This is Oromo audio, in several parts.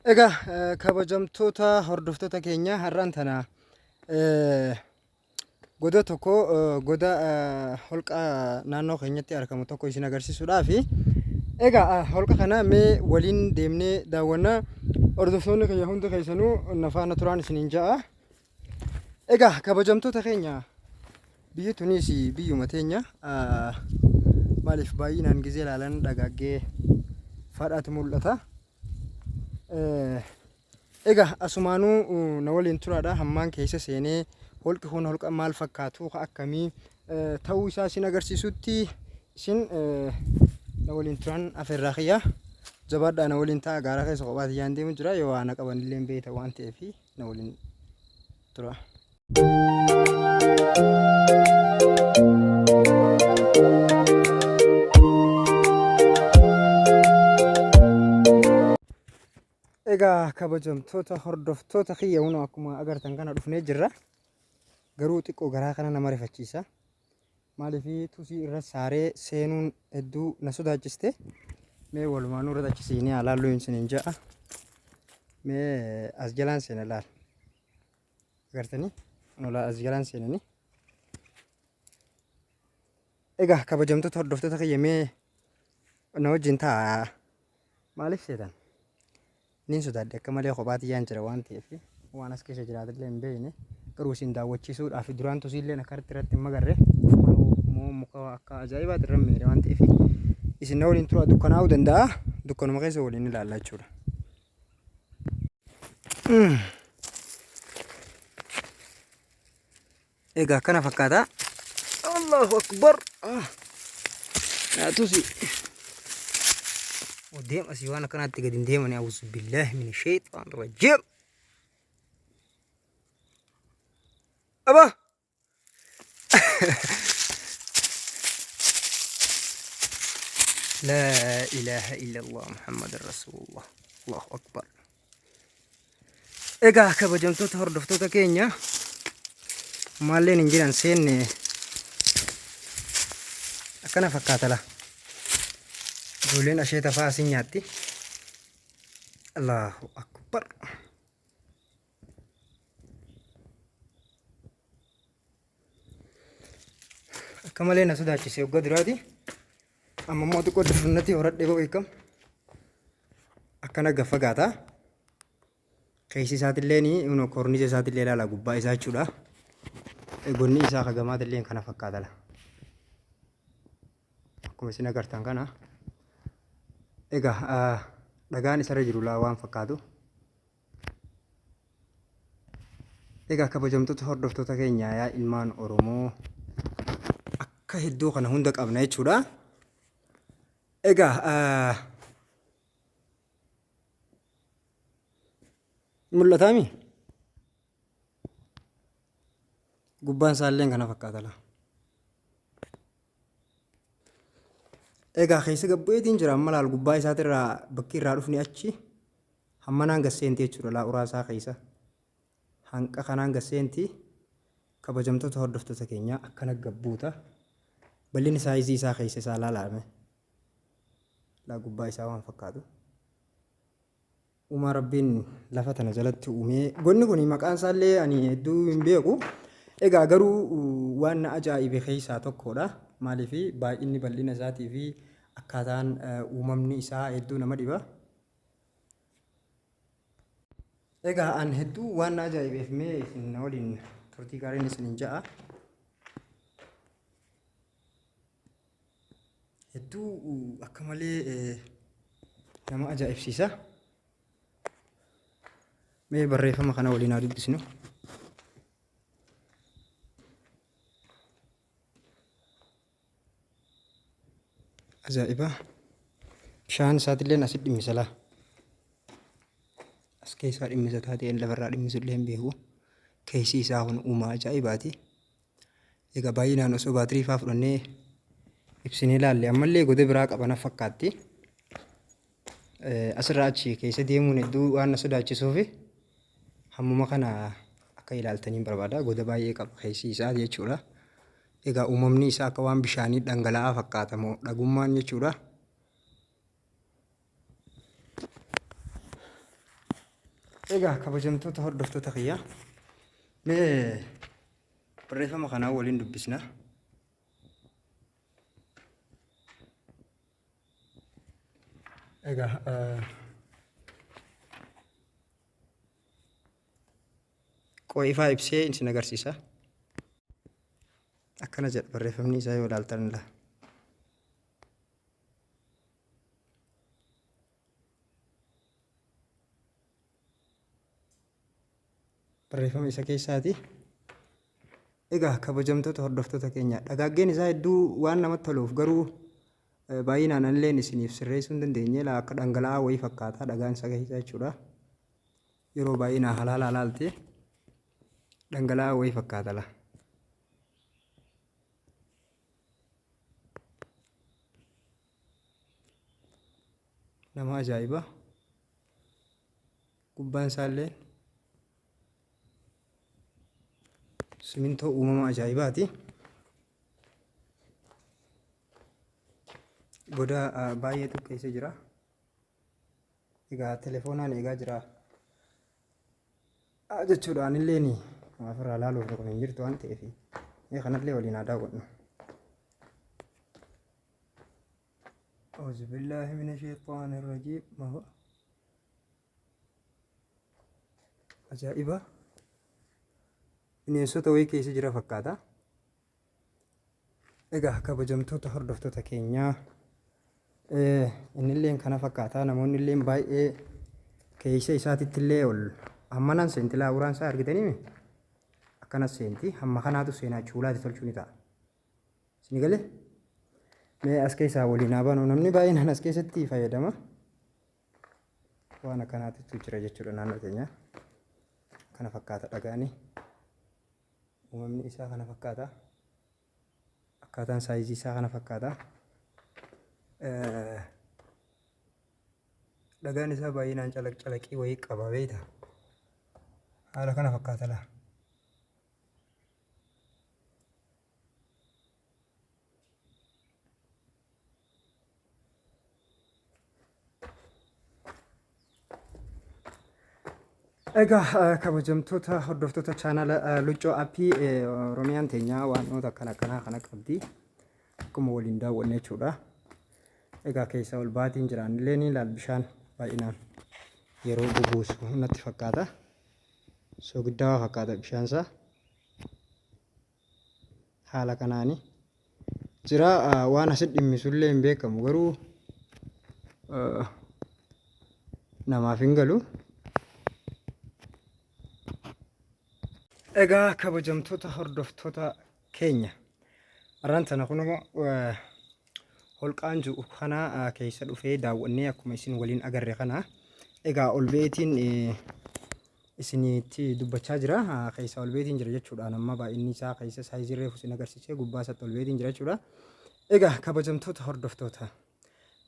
Egaa kabajamtoota hordoftoota keenya har'aan tana goda tokko goda holqa naannoo keenyatti argamu tokko isin agarsiisuudhaafi. Egaa holqa kana mee waliin deemnee daawwanna. Hordoftoonni keenya hundi keessanuu na faana turaan isiniin ja'a. Egaa kabajamtoota keenya biyyi tunis biyyuma teenya maaliif baay'inaan gizee ilaalan dhagaaggee fadhaatu mul'ata. Egaa asumaanuu na waliin turaadha hammaan keessa seenee holqi kun holqa maal fakkaatu ka akkamii ta'uu isaa isin agarsiisutti isin na waliin turan afeerraa kiyya. Jabaadhaa na waliin ta'a gaara keessa kophaa tiyyaan deemu jira yoo waa na qaban illee beekta waan ta'eef na waliin tura. Egaa kabajamtoota hordoftoota kiyya hunoo akkuma agartan kana dhufnee jirra. Garuu xiqqoo garaa kana nama rifachiisa. Maaliif tusii irra saaree seenuun hedduu na sodaachiste. Mee walumaanuu irra achi seenee haa laalluu isiniin ja'a. Mee as jalaan seena laal. Agartanii? Kunoo as jalaan seenanii. Egaa kabajamtoota hordoftoota kiyya mee na wajjin ta'a. Maaliif seetan? Nin sodaadhe akka malee kophaa tiyyaan jira waan ta'eef waan as keessa jiraatillee hin beekne garuu isin daawwachiisuudhaaf duraan tusiilleen akka irratti hin magarre immoo muka akka ajaa'ibaati irra meere waan ta'eef isin na waliin tura dukkanaa'uu danda'a dukkanuma keessa waliin ilaalla jechuudha. Egaa akkana fakkaata. Allahu Akbar. Tusi. Deem asii waan akkanaatti gadi hin deemani. Awuzu billaahi min shayxaan rajiim. Aba. لا إله إلا الله محمد رسول الله الله أكبر Egaa kabajamtoota hordoftoota keenya maalleen hin jiran seenne akkana fakkaata la. Ijoolleen asheeta fa'aa sin nyaatti. Allahu akbar. Akka malee na sodaachise waggaa duraati. Amma immoo xiqqoo dafnatti horadhee ba'u hiikam. Akkana gad fagaata. Keessi isaatillee ni korniisa isaatillee ilaala gubbaa isaa jechuudha. Gonni isaa kagamaatillee kana fakkaata. Akkuma isin agartan kana. Egaa dhagaan isarra jiru laa waan fakkaatu. Egaa kabajamtoota hordoftoota keenya yaa ilmaan Oromoo akka hedduu kana hunda qabna jechuudha. Egaa mul'ataami? Gubbaan isaallee kana fakkaata laa. Egaa keessa gabbu'eetiin jira amma laal gubbaa isaatirraa bakki irraa dhufne achi Hammanaan gad seenti jechuudha laa uraa isaa keessa. Hanqa kanaan gad seenti. Kabajamtoota hordoftoota keenyaa akkana gad buuta. Bal'inni saayizii isaa keessa isaa laalaa mee. Laa gubbaa isaa waan fakkaatu. Uumaa Rabbiin lafa tana jalatti uumee. Gonni kun maqaan isaallee ani hedduu hin beeku. Egaa garuu waan na ajaa'ibe keessaa tokkodha. Maaliif baay'inni bal'ina isaatii fi akkaataan uumamni isaa hedduu nama dhiba. Egaa an hedduu waan na ajaa'ibeef mee isin na waliin turtii gaariin isinin ja'a. Hedduu akka malee nama ajaa'ibsiisa. Mee barreeffama kana waliin haa dubbisnu. Ajaa'iba! Bishaan isaatilleen asi dhimmisa laa. As keessaa dhimmisa taatee lafarraa dhimmisu illee hin beeku. Keessi isaa kun uumaa ajaa'ibaati. Egaa baay'inaan osoo baatirii faa fudhannee ibsinee ilaalle ammallee goda biraa qaba na fakkaatti. Asirraa achi keessa deemuun hedduu waan na sodaachisuufi hammuma kana akka ilaaltaniin barbaada. Goda baay'ee qaba keessi isaa jechuudha. Egaa uumamni isaa akka waan bishaanii dhangala'aa fakkaata moo dhagummaan jechuudha. Egaa kabajamtoota hordoftoota kiyya mee barreeffama kanaa waliin dubbisna. Egaa qo'ifaa ibsee isin agarsiisa. Akkana jedha barreeffamni isaa yoo ilaaltan laa. Barreeffama isa keessaati. Egaa kabajamtoota hordoftoota keenya dhagaaggeen isaa hedduu waan namatti toluuf garuu baay'inaan anilleen isiniif sirreessuu hin dandeenye laa akka dhangala'aa wayii fakkaata dhagaan isa keessa jechuudha. Yeroo baay'inaan halaala halaalte dhangala'aa wayii fakkaata laa. Nama ajaa'iba. Gubbaan isaallee simintoo uumama ajaa'ibaati. Goda baay'eetu keessa jira. Egaa telefoonaan eegaa jira jechuudha. Anillee ni ofirraa ilaaluuf tokko hin jirtu waan ta'eef mee kanallee waliin haa daawwannu. أعوذ بالله من الشيطان الرجيم ما هو ajaa'iba bineensota wayii keessa jira fakkaata. Egaa kabajamtoota hordoftoota keenyaa innilleen kana fakkaata namoonni illeen baay'ee keessa isaatitti illee ol hammanaan seenti laa uraan isaa argitanii akkana seenti hamma kanaatu seenaa chuulaati tolchuu ni ta'a. Isin galee mee as keessaa waliin haa baanu namni baay'inaan as keessatti fayyadama. Waan akkanaatitu jira jechuudha naannoo keenya. Kana fakkaata dhagaani. Uumamni isaa kana fakkaata. Akkaataan saayizii isaa kana fakkaata. Dhagaan isaa baay'inaan calaq calaqii wayii qaba beekta. Haala kana fakkaata laa. Egaa kabajamtoota hordoftoota chaanala Luccoo Appii Oromiyaan teenya waannoota akkana akkanaa kana qabdi. Akkuma waliin daawwanne jechuudha. Egaa keessa ol baatiin jiraan illee ni ilaal bishaan baay'inaan yeroo bubuusu natti fakkaata. Soogiddaawaa fakkaata bishaan isaa. Haala kanaani jira waan asit dhimmisullee hin beekamu garuu namaaf hin galu. Egaa kabajamtoota hordoftoota keenya har'aan tana kunuma holqaan jiru kana keessa dhufee daawwannee akkuma isin waliin agarre kana egaa ol beetiin isinitti dubbachaa jira keessa ol beetiin jira jechuudha amma baay'inni isaa keessa saayizii reefu isin agarsiisee gubbaa isaatti ol beetiin jira jechuudha egaa kabajamtoota hordoftoota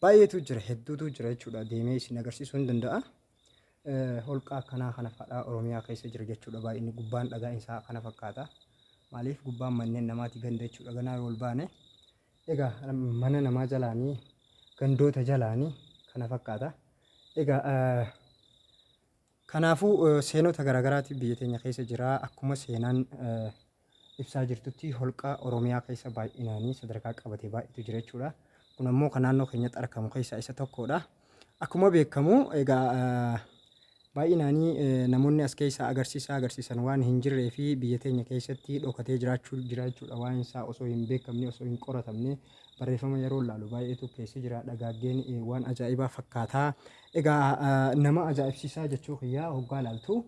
baay'eetu jira hedduutu jira jechuudha deemee isin agarsiisuu hin danda'a. Holqa akkanaa kana fadhaa Oromiyaa keessa jira jechuudha baay'inni gubbaan dhagaa isaa kana fakkaata maaliif gubbaan manneen namaati ganda jechuudha ganaa yoo ol baane Egaa mana namaa jalaanii gandoota jalaanii kana fakkaata. Egaa kanaafuu seenota garaagaraati biyya teenya keessa jira. Akkuma seenaan ibsaa jirtutti holqa Oromiyaa keessa baay'inaanii sadarkaa qabate baay'eetu jira jechuudha. Kun ammoo kan naannoo keenyatti argamu keessaa isa tokkodha. Akkuma beekamu egaa Baay'inaanii namoonni as keessaa agarsiisa agarsiisan waan hin jirree fi biyya teenya keessatti dhokatee jiraachuu jira jechuudha. Waa'een isaa osoo hin beekamne, osoo hin qoratamne barreeffama yeroo laalu baay'eetu keessa jira. Dhagaaggeen waan ajaa'ibaa fakkaata. Egaa nama ajaa'ibsiisaa jechuu kiyya hoggaa laaltu.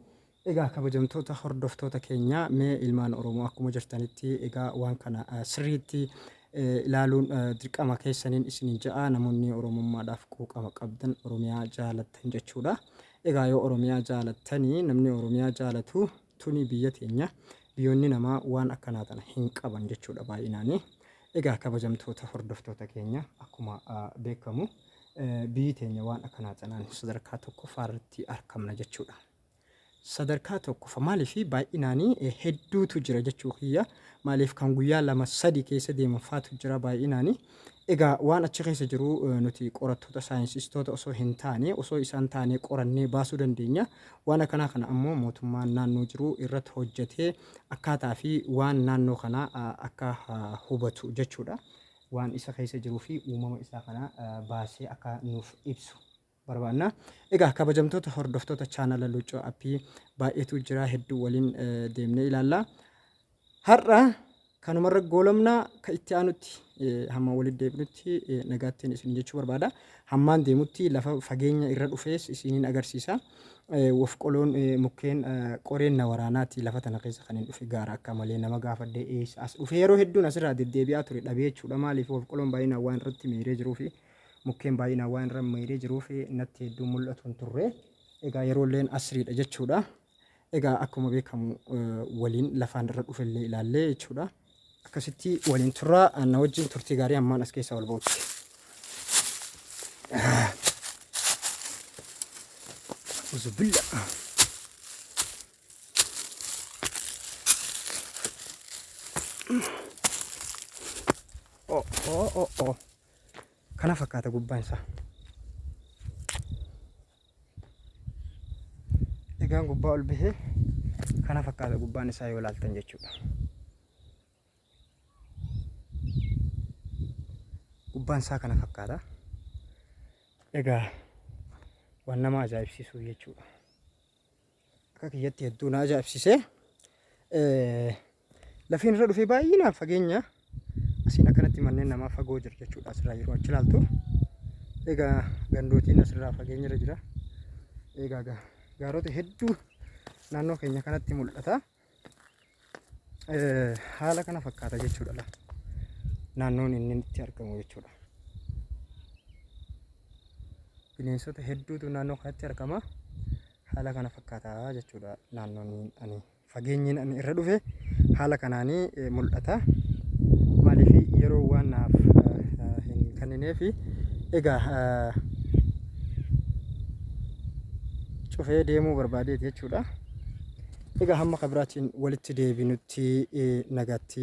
Egaa kabajamtoota hordoftoota keenya mee ilmaan Oromoo akkuma jirtanitti egaa waan kana sirriitti ilaaluun dirqama keessaniin isiniin ja'a namoonni Oromummaadhaaf quuqama qabdan Oromiyaa jaalattan jechuudha. Egaa yoo Oromiyaa jaalattanii namni Oromiyaa jaalatu tuni biyya teenya biyyoonni namaa waan akkanaa tana hin qaban jechuudha baay'inaanii. Egaa kabajamtoota hordoftoota keenya akkuma beekamu biyyi teenya waan akkanaa tanaan sadarkaa tokkoffaa irratti argamna jechuudha. Sadarkaa tokkofa maaliif baay'inaanii hedduutu jira jechuu kiyya maaliif kan guyyaa lama sadi keessa deeman faatu jira baay'inaanii Egaa waan achi keessa jiru nuti qorattoota saayinsistoota osoo hin taane osoo isaan taanee qorannee baasuu dandeenya. Waan akkanaa kana ammoo mootummaan naannoo jiru irratti hojjetee akkaataa fi waan naannoo kanaa akka hubatu jechuudha. Waan isa keessa jiruu fi uumama isaa kana baasee akka nuuf ibsu barbaanna. Egaa kabajamtoota hordoftoota chaanala Luuccoo Appii baay'eetu jira hedduu waliin deemnee ilaalla. Har'a kanumarra goolabna ka itti aanutti hamma walitti deebinutti nagaattiin isin jechuu barbaada. Hammaan deemutti lafa fageenya irra dhufees isiniin agarsiisa. Wofqoloon mukkeen qoreen na waraanaati lafa tana keessa kan hin dhufe gaara akka malee nama gaafadhee eessa as dhufe yeroo hedduun asirraa deddeebi'aa ture dhabee jechuudha. Maaliif wofqoloon baay'inaan waan irratti meeree jiruufi mukkeen baay'inaan waan irra meeree jiruuf natti hedduu mul'atu hin turre. Egaa yeroolleen asriidha jechuudha. Egaa akkuma beekamu waliin lafaan irra dhufellee ilaallee jechuudha. Akkasitti waliin turraa na wajjin turtii gaarii hammaan as keessaa ol ba'utti. Uzubilla. Oh, oh, oh, oh. Kana fakkaata gubbaan isaa. Egaan gubbaa ol bahee kana fakkaata gubbaan isaa yoo ilaaltan jechuudha. Gubbaan isaa kana fakkaata. Egaa waan nama ajaa'ibsiisu jechuudha. Akka kiyyatti hedduu na ajaa'ibsiise. Lafeen irra dhufee baay'inaan fageenya asiin akkanatti manneen namaa fagoo jira jechuudha asirraa yeroo achi ilaaltu. Egaa gandootiin asirraa fageenya irra jira. Egaa gaarota hedduu naannoo keenya kanatti mul'ata. Haala kana fakkaata jechuudha naannoon inni itti argamu jechuudha. Bineensota hedduutu naannoo kanatti argama. Haala kana fakkaata jechuudha naannoon ani fageenyiin ani irra dhufe haala kanaanii mul'ata. Maaliif yeroo waan naaf hin kennineef egaa cufee deemuu barbaadeeti jechuudha. Egaa hamma kabiraatiin walitti deebinutti nagaatti.